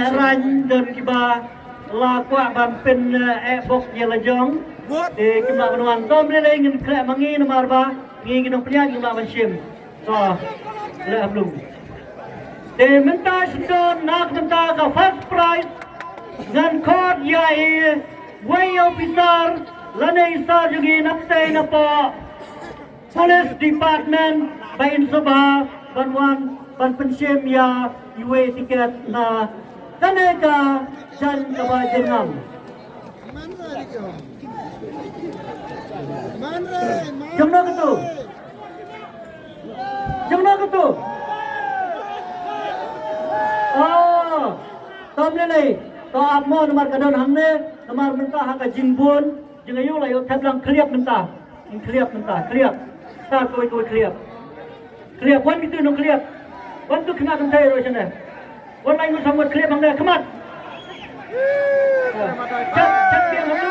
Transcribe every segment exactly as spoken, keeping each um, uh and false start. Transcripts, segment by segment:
Rang don kiba la kwah ban pyn, eh, eh, bok ïa la jong. Te kim lah ban wan. To ym lei lei ngin khleh ma ngi namar ba ngi ki nongpynïaid ngim lah ban shim. To leh ha blung. Te mynta shynton na ka bynta ka first prize ngan khot ïa i wei officer lane i sir jong ngi na tei na poh Police Department ba in sngewbha ban wan ban pynshim ïa iwei i tiket na kane ka jaiñ kaba jyrngam. Jong no katu? Jong no katu? Oh, to ym lei lei. To ap mo namar ka don hangne namar mynta ha ka jingbun. Jingaiu la ïoh thep lang khliap mynta. Khliap mynta, khliap. Sa kawei kawei khliap. Khliap, wan kitu nong khliap. Wan tu khynnah kynthei ruh shane. Wan lai ngut samngut khliap hangne, khmat. Chat, chat biang hangne.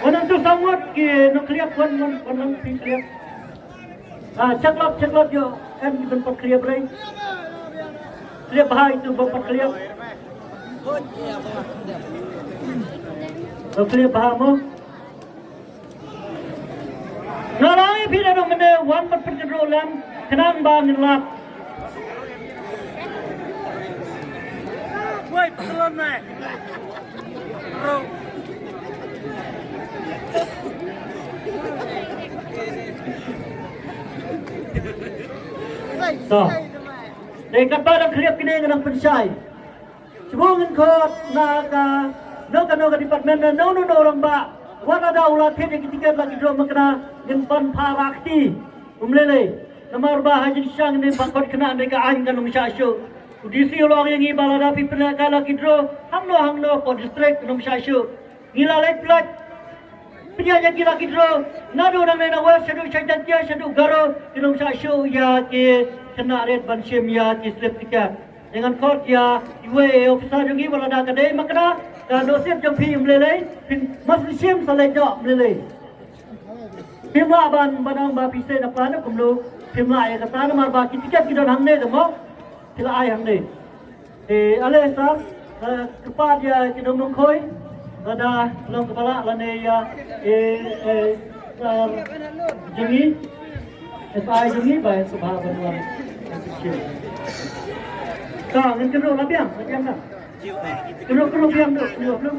Wan tu samngut ki nong khliap, wan, wan, wan lang phi khliap. Ah, check lot, check lot ïoh. Em ki ban pat khliap rei. Khliap bha itu ban pat khliap. Ban khliap bha mo. Nga la ïa phi da dong mynne wan pat pynkhynroo lem khnang ba ngin lap. Woi, pynlon mai. To. Dei katba dang khliap kine ngan nang pynshai. Shu ngin khot na ka no ka no ka department na no no no rangbah. Wat lada u la thied ïa ki tiket la ki draw makna ngin pan pha rakti. Um lei lei. Namar ba ha jingshisha ngin ba khot khynnah ne ka aiñ ka nongshah shuh. U D C u la ong ïa ngi ba lada phi pynleh ka lucky draw hangno hangno ko district nongshah shuh. Ngi la leit pynlait pynïaid ïa ki lucky draw naduh nangne na west shaduh Shaitantia shaduh Garo ki nongshah shuh ïa ki khynnah rit ban shim ïa ki slip tiket. Te ngan khot ïa iwei i officer jong ngi ba lada ka dei makna ka nusip jong phi um lei lei phin mas shim sa leit noh um lei lei. Phim lah ban ban ong ba phi seh na plan kumno phim lah ïa kata namar ba ki tiket ki don hangne ka mo. Phi la ai hangne. Te ale sir, eh, kyrpad ïa ki nongkhoi lada long kaba lah lane ïa, eh, eh, sir jong ngi, S I jong ngi ba sngewbha ban wan. Ka ngin kynduh la biang, la biang ka. Kynduh, kynduh biang, kynduh, kynduh.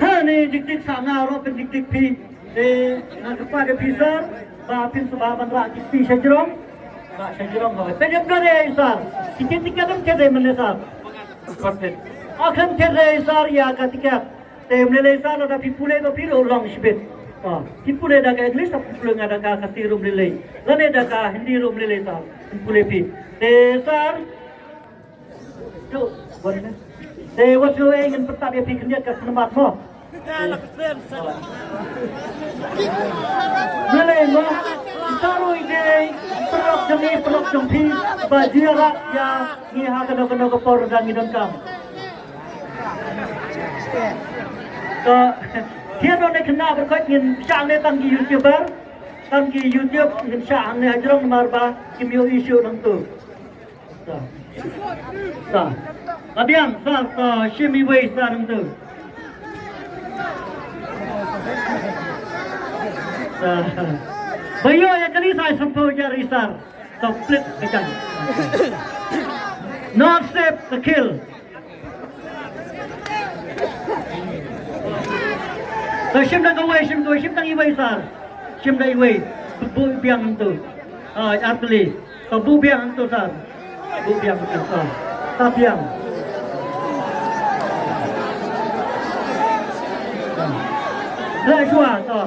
Ha ni dik dik sa nga ruh pyndik dik phi. Te nga kyrpad ïa phi sir ba phin sngewbha ban rah kit phi sha jrong. Rah sha jrong ba. Te jop na re sir. Kit kit kit kit re mane sir. Kit kit. Akham kit re sir ïa ka tiket. Te ym lei lei sir lada phi pule ba phi ruh long shibit. Ah, phi pule da ka English, phi pule nga da ka Khasi ruh ym lei lei. Lane da ka Hindi ruh ym lei lei sir. Phi pule phi. Te sir. Tu, wan ne. Te wat shu eh ngin pyntat ïa phi khyndiat ka snembat mo. Ym lei lei mo. Sa ruh i dei. Paralok jong ngi, paralok jong phi. Ba ju ïarap ïa ngi ha kano kano ka por da ngi donkam. Ka, kien ne khynnah bad khuid ngin shah hangne tang ki YouTuber, tang ki YouTube ngin shah hangne ha jrong namar ba kim ïohi shuh nangtu. Sa. Sa. Ka biang sa, sa shim iwei sa nangtu. Sa. Ba ïoh ïa kane sa i samphaw hajar i sir. Complete ka jaiñ. Not safe ka khil. Ka shim da kawei, shim kawei, shim tang iwei sir. Shim da iwei. Buh biang tu. Ah, ar tylli. Ka buh biang tu sir. Buh biang tu sir. Ta biang. Lah shuwa ta.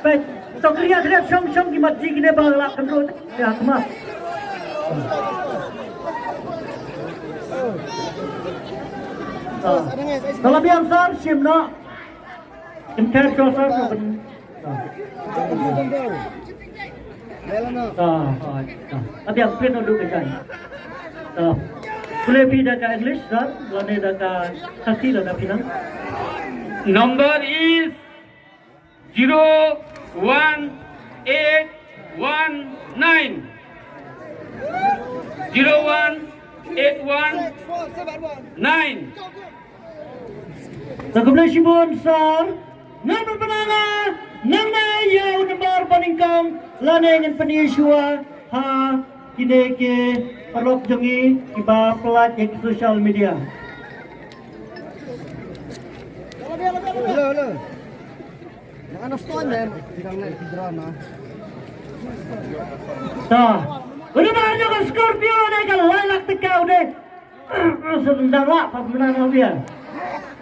Peit. To kria kria shong shong ki mat ji kine ba la kynrut. Ïa, kmat. Ah. Dalam yang sar shim na. Enter sho sar sho ben. Ah. Ah, ah, ah. Abi yang pin dulu ke jai. Ah. Boleh pi da ka English sar, lane da ka Khasi lane pi nang. Number is Zero one eight one nine. Zero one eight one nine. Sa khublei shibun sir. Ngan pynbna nga nangne ïa u number ba nyngkong lane ngan pyni shuwa ha kine ki paralok jong ngi kiba pynlait ïa ki social media. Hello, hello. Jangan stone, man. Jangan naik ke drone, ah. To. Udah banyak Scorpio deh kalau lai lak tekau deh. Sedang lah pas menang dia.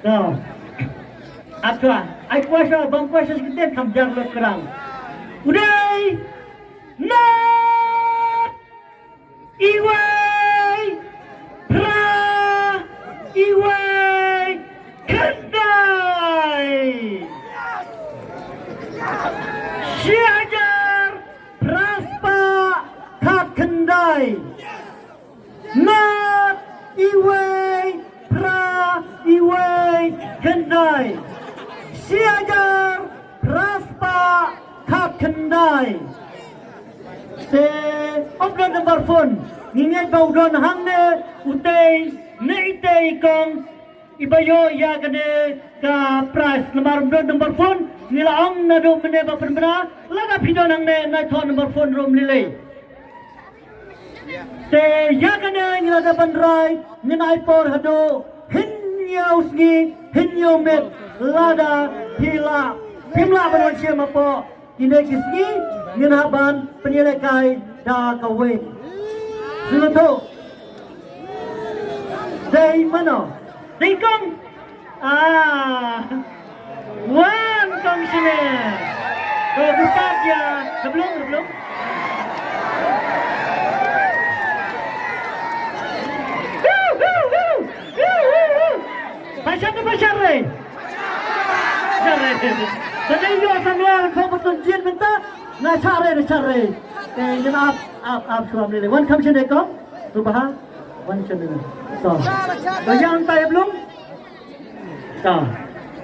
To. Apa? Ai kuasa, bang kuasa sekitar kam jar lo kerang. Udah. Nat. Iwei, phra, iwei, khyndai. Shi hajar, phra spah, khat khyndai. Nat, iwei, phra, iwei, khyndai. Shi hajar, phra spah, khat khyndai. Te ym don number phone. Ngi ngeit ba u don hangne utei ne itei kong iba ïoh ïa kane ka prize. Namar ym don number phone ngi la ong naduh mynne ba pynbna. Lada phi don hangne nai thoh number phone ruh ym lei lei. Te ïa kane ngi la dep ban rai, ngin ai por haduh hynñiew sngi, hynñiew miet, lada phi lah, phim lah ban wan shim hapoh kine ki sngi, ngin hap ban pynïalehkai da kawei. Sngewthuh. Dei mano? Dei kong. Ah. Wan kong sene. Ko buka dia. Sebelum, sebelum. Pasal tu pasal re. Pasal re. Tadi yo sambil kau betul jin minta. Na sare, na sare. Eh, ngin ap, ap, ap, suam lele. Wan kam sene kong. Subaha. Wan sene. So. Bayang tayo belum? Ka.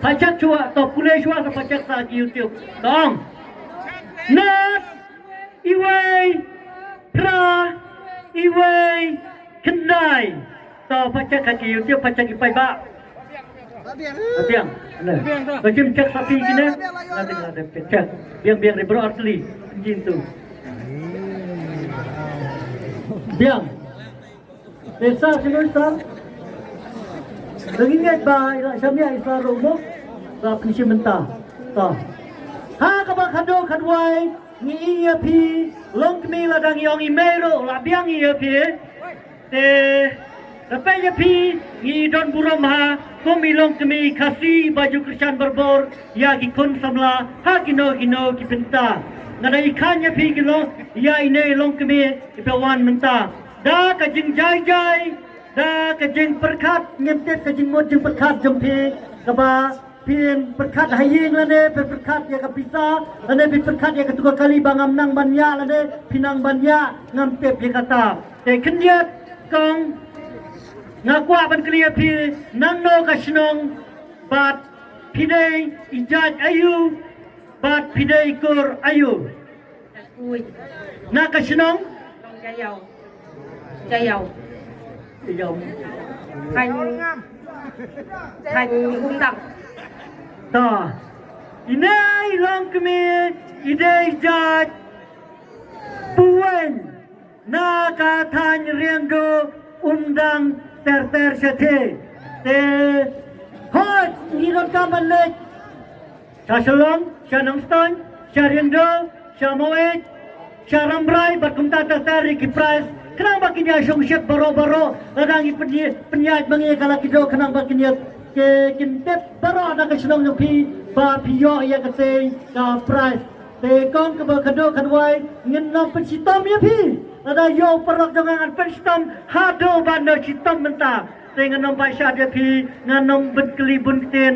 Pachak shuwa, to pule shuwa ka pachak sa ki YouTube. Tong. Nat. Iwei. Phra. Iwei. Khyndai. To pachak ka ki YouTube, pachak ki paidbah. Biang. Biang. Biang. Biang. Biang. Biang. Biang. Biang. Biang. Biang. Biang. Biang. Biang. Biang. Biang. Biang. Biang. Biang. Biang. Te sa sino sa. Lagi ngai ba ila shamia isa rumo. Ba pynshim mynta. Ta. Ha kaba khadduh khadwai ngi ïa phi long kmie lada ngi ong i mei ruh la biang ïa phi. Te. Te ïa phi ngi don burom ha kum i long kmie Khasi ba ju kyrshan barabor ïa ki khun samla ha kino kino ki bynta. Nga da i khan ïa phi ki long ïa ine long kmie ki ba wan mynta. Da ka jingjai jai, da ka jingpyrkhat, ngim tip ka jingmut jingpyrkhat jong phi, kaba phin pyrkhat ha ïing lane, phin pyrkhat ïa ka pisa, lane phin pyrkhat ïa ka tukar kali ba ngam nang ban ïa, lane phi nang ban ïa, ngam tip ïa kata. Te khyndiat kong, nga kwah ban kylli ïa phi, nangno ka shnong, bad phi dei i jait aïu, bad phi dei i kur aïu. Ui. Na ka shnong? Jaiaw. Jaiaw. Jaiaw. Khan. Khan Umdang. Ta. Ine i long kmie i dei jait Puweng. Na ka thaiñ Riangdo Umdang ter ter shatei. Te. Hoi, ngi donkam ban leit. Sha Shillong, sha Nongstoiñ, sha Riangdo, sha Maweit, sha Rambrai, bad kumta ter ter ïa ki prize. Khnang ba kin ïa shongshit baroh baroh, lada ngi pynïaid, pynïaid ma ngi ka la ki doh khnang ba kin ïa ki, kin tip baroh na ka shnong jong phi, ba phi ïoh ïa ka tei ka prize. Te kong kaba khadduh khadwai, ngin nym pynshitom ïa phi. Lada ïoh paralok jong nga ngan pynshitom, haduh ban da shitom mynta. Te ngin nym pynshad ïa phi, ngan nym pynkylli bun ktien.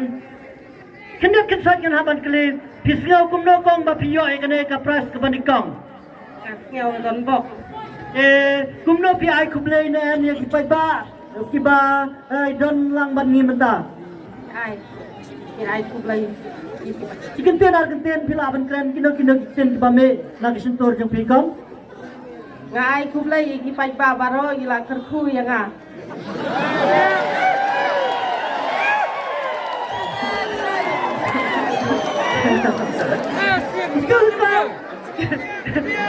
Khyndiat khynsoit ngan hap ban kylli, phi sngew kumno kong ba phi ïoh ïa kane ka prize kaba nyngkong? Nga sngew donbok. Eh, kumno phi ai khublei ne em ïa ki paidbah kiba, eh, don lang bad ngi mynta? Ai. Ai khublei. Ki kyntien ar kyntien phi lah ban kren kino kino ki kyntien kiba mih na ka shyntur jong phi kong. Nga ai khublei ïa ki paidbah baroh ki la kyrkhu ïa nga.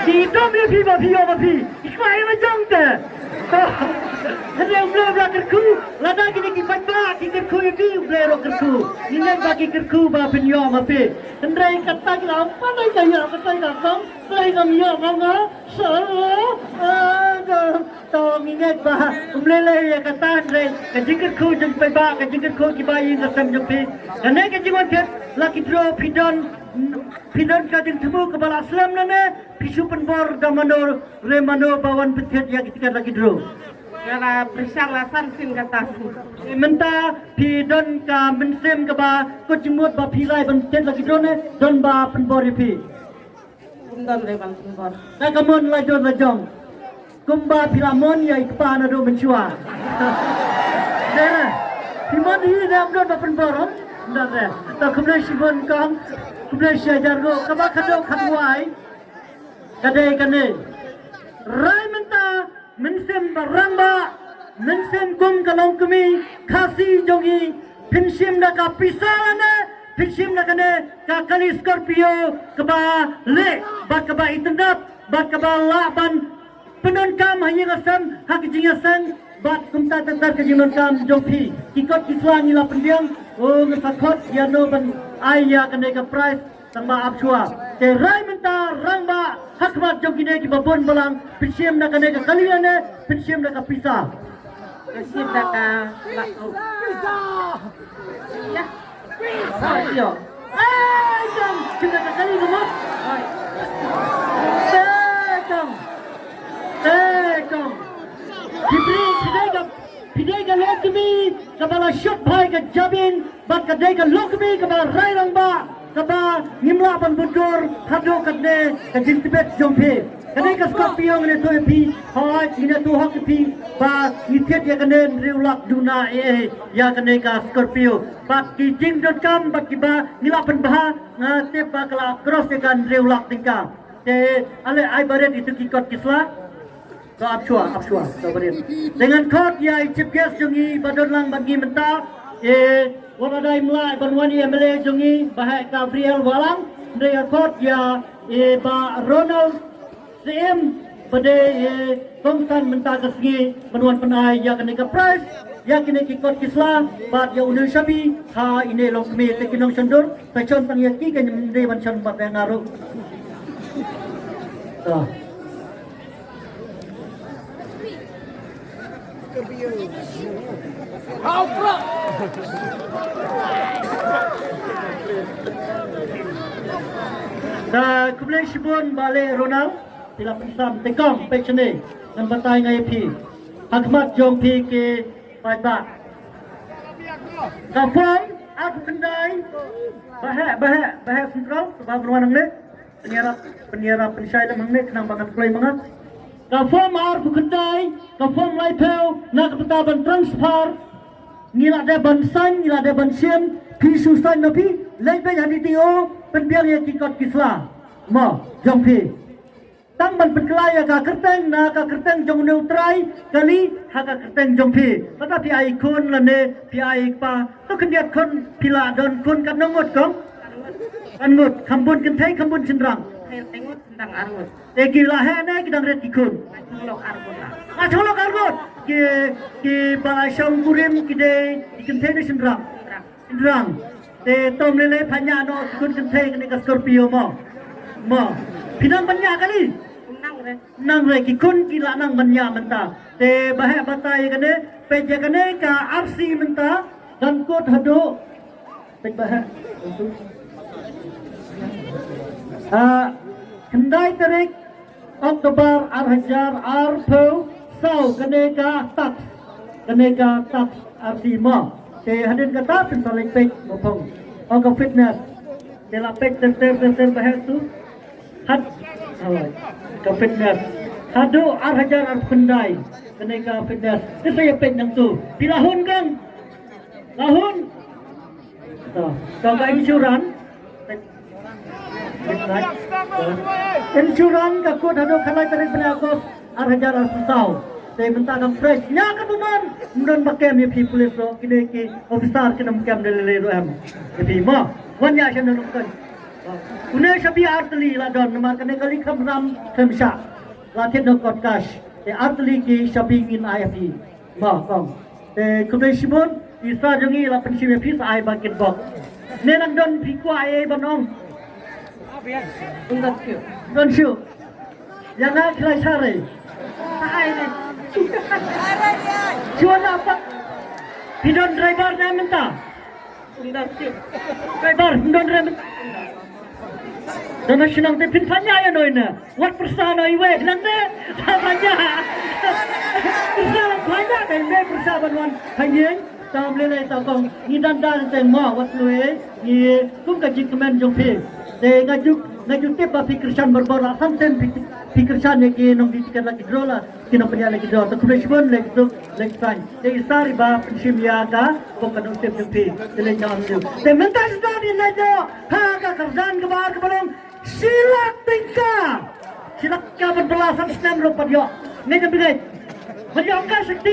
Ki dom ïa phi ba phi ïoh ba phi. Ki kwah ïa la jong te. Hynrei U Blei u la kyrkhu. Lada kine ki paidbah ki kyrkhu ïa phi, U Blei ruh kyrkhu. Ngi ngeit ba ki kyrkhu ba phin ïoh ba phi. Hynrei kata ki la ong, pat dei ka ïoh, kata ka kong, dei ka ïoh ba nga. Sa, ah, ka, to ngi ngeit ba U Blei leh ïa kata, hynrei ka jingkyrkhu jong ki paidbah, ka jingkyrkhu kiba ïing ki sem jong phi. Kane ka jingwan thied lucky draw phi don, phi don ka jingthmu kaba la slem lane phi shu pynbor da mano re mano ba wan pynthied ïa ki tiket lucky draw? Nga la pyrshang la san sien kata sien. Mynta phi don ka mynsiem kaba kut jingmut ba phi lah ban thied lucky draw ne don ba pynbor ïa phi? Ym don re ban pynbor. Te ka mon la jong la jong. Kumba phi la mon ïa i kpa naduh mynshuwa. Dei re. Phi mon hi ne ym don ba pynbor, ym don re. Te khublei shibun kong. Khublei shi hajar nguh. Kaba khadduh khatwai. Ka dei kane. Rai mynta mynsiem ba rangbah, mynsiem kum ka longkmie Khasi jong ngi, phin shim da ka pisa lane phin shim da kane ka kali Scorpio kaba leh bad kaba itynnad bad kaba lah ban pyndonkam ha ïing ha sem ha ka jingïaseng bad kumta ter ter ka jingdonkam jong phi. Ki kot ki sla ngi la pynbiang, o nga sa khot ïa no ban ai ïa kane ka prize. Tang ba ap shuwa. Te rai mynta rangbah ha khmat jong kine kiba bun balang, pynshim da kane ka kali ne pynshim da ka pisa? Pynshim da ka la. Pisa. Ya. Pisa. Yo. Eh, jong, shim da ka kali ne mo. Te kong. Te kong. Phi dei, phi dei ka Phi dei ka longkmie kaba la shut bha ïa ka jabieng bad ka dei ka longkmie kaba rai rangbah kaba ngim lah ban bud dur haduh katne ka jingtbit jong phi. Kane ka Scorpio ngan ïathuh ïa phi, hooid ngan ïathuh hok ïa phi ba ngi thied ïa kane hynriew lak duna eh eh ïa kane ka Scorpio. Bad ki jingdonkam bad kiba ngi lah pynbha nga tip ba ka la cross ïa ka hynriew lak tyngka. Te ale ai barit ïa ki kot ki sla. Ka ap shuwa, ap shuwa, ka barit. Te ngan khot ïa i chief guest jong ngi ba don lang bad ngi mynta. E, wat la dei mlai ban wan i M L A jong ngi, ba heh Gabriel Wahlang. Hynrei ngan khot ïa i Bah Ronald Syiem ba dei i kongsan mynta ka sngi ban wan pynai ïa kane ka prize, ïa kine ki kot ki sla bad ïa une u shabi ha ine i longkmie. Te ki nongshon dur, sa shon tang ïa ki, kan ym dei ban shon bad ïa nga ruh. To. Sa khublei shibun Bah Ronald, phi la pynsam te kong, peit shane, ngan batai nga ïa phi. Ha khmat jong phi ki paidbah. Ka form arphew khyndai, Bah heh, Bah heh, Bah heh Central, Bah Mrwan hangne. Pynïarap, pynïarap pynshai lem hangne khnang ba ngan kloi ma nga. Ka form arphew khyndai, ka form laiphew, na ka bynta ban transfer. Ngi la dep ban sign, ngi la dep ban shim, phi shu sign na phi, leit beit ha D T O, pynbiang ïa ki kot ki sla. Mo, jong phi. Tang ban pynkylla ïa ka kyrteng, na ka kyrteng jong une u trai kali ha ka kyrteng jong phi. Lada phi ai khun lane phi ai kpa, to khyndiat khun, phi la don khun katno ngut kong? Ar ngut. Kham bun kynthei, kham bun shynrang? Kynthei ngut, shynrang ar ngut. Te ki la heh ne ki dang rit ki khun? Nga shu lok ar ngut la. Nga shu lok ar ngut. Ki, ki ba la shong kurim ki dei ki kynthei ne shynrang? Shynrang. Shynrang. Te to ym lei lei pha ñiah noh ki khun kynthei kane ka Scorpio mo. Mo. Phi nang ban ñiah kali? Nang re. Nang re, ki khun ki la nang ban ñiah mynta. Te Bah heh batai kane, peit ïa kane ka R C mynta, dang kut haduh. Peit Bah heh. Ah, khyndai tarik October ar hajar arphew saw, kane ka tax, kane ka tax R C mo. Te hadien kata phin sa leit peit mo phong. O ka fitness. Te la peit ter ter ter ter Bah heh tu. Had, oh, ka fitness. Haduh ar hajar arphew khyndai. Kane ka fitness. Te sa ïa peit nangtu. Phi la hun kong? La hun? To, to ka insurance. Insurance ka kut haduh khatlai tarik bnai August ar hajar arphew saw. Te mynta dang fresh. Ïa ka bymman, ym don ba kem ïa phi police ruh, kine ki officer kin ym kem da lei lei ruh em. Ïa phi mo, wan ïa sha nongkon. Une shabi artylli la don, namar kane ka lei kham ram kham shah. La thied na kot cash. Te artylli ki shabi ngin ai ïa phi. Mo, kong. Te khublei shibun, i sa jong ngi la pynshim ïa phi sa ai ba kit bok. Ne nang don phi kwah ai ban ong. Don shu. Don shu. Ïa nga khlai share. Ai ne. Shu na pat. Phi don driver ne mynta. Driver, don rem. Don shnong te phin panya ïa noi na. Wat pyrsa na iwe nang ne. Panya. Pyrsa panya kai me pyrsa ban wan. Hai ne. Tam le le ta kong. Ngi dan dan te mo wat lui. Ngi kum ka jingkmen jong phi. Te nga juk nga juk tip ba phi Kristan berbor la sam sem phi phi Kristan ne ki nong di tiket la ki draw la. Kino pynïaid lagi dor, to khublei shibun lagi duk lagi sain. Te i sar iba pynshim ïa ka bok ka nusip jong phi. Te leit ñiaw ïa u. Te mynta shi dor ïa leit ñiaw ha ka kyrdan kaba ar kaba long shi lak tyngka. Shi lak tyngka bad ba la san snem ruh pat ïoh. Ngeit ne ym ngeit? Bad ïoh ka shakti.